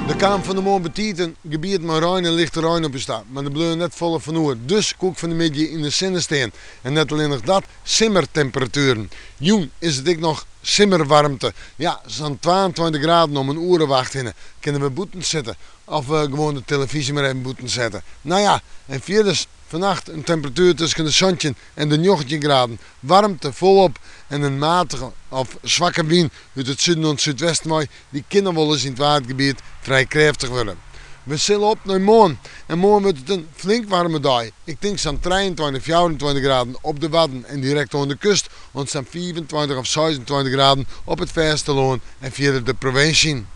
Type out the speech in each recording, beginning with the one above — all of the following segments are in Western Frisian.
Der kaam fan 'e moarn betiid in gebiet mei rein en lichte rein op ús ta, mar der bleau net folle fan oer. Dus koe ik fan 'e middei yn de sinne stean. En net allinnich dat, simmertemperatueren. Jûn is it ek noch simmerwaarmte. Ja, sa'n 22 graden om in oere of acht hinne. Kinne we bûten sitte of gewoan de telefyzje mar even bûten sette. No ja, en fierders fannacht in temperatuer tusken de 17 en de 19 graden. Waarmte folop en in matige of swakke wyn út it suden oant súdwesten wei, dy kin noch wolris yn it Waadgebiet frij krêftich wurde. We sille op nei moarn en moarn wurdt it in flink waarme dei. Ik tink sa'n 23, 24 graden op de Wadden en direkt oan de kust oant sa'n 25 of 26 graden op it fêstelân en fierder de provinsje yn.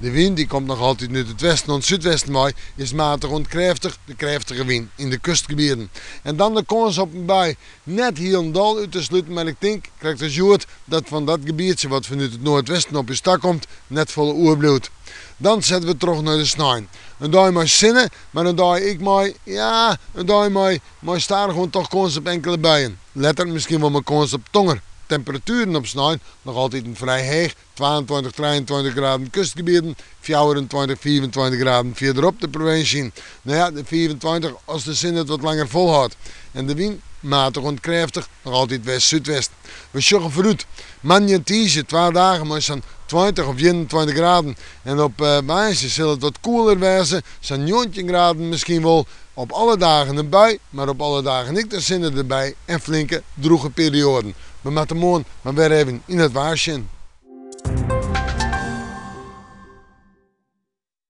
De wyn dy komt noch altyd út it westen oant súdwesten wei, is matich oant krêftich, de krêftige wyn yn de kustgebieten. En dan de kâns op in bui. Net hielendal út te sluten, mar ik tink, krekt as hjoed, dat fan dat gebietsje wat fanút it noardwesten op ús takomt, net folle oerbliuwt. Dan sette we troch nei de snein. In dei mei sinne, mar in dei ek mei, ja, in dei mei mei stadichoan toch kâns op inkele buien. Letter miskien wol mei kâns op tonger. Temperatueren op snein noch altiten frij heech, 22, 23 graden kustgebieten, 24, 25 graden fierderop de provinsje yn. No ja, de 25 as de sinne it wat langer folhâldt. En de wyn, matich oant krêftich, noch altyd west-súdwest. We sjogge foarút. Moandei en tiisdei twa dagen mei sa'n 20 of 21 graden. En op woansdei sil it wat koeler wêze, sa'n 19 graden miskien wol. Op alle dagen in bui, mar op alle dagen ek de sinne derby en flinke drûge perioaden. We moatte moarn mar wer even yn it waar sjen.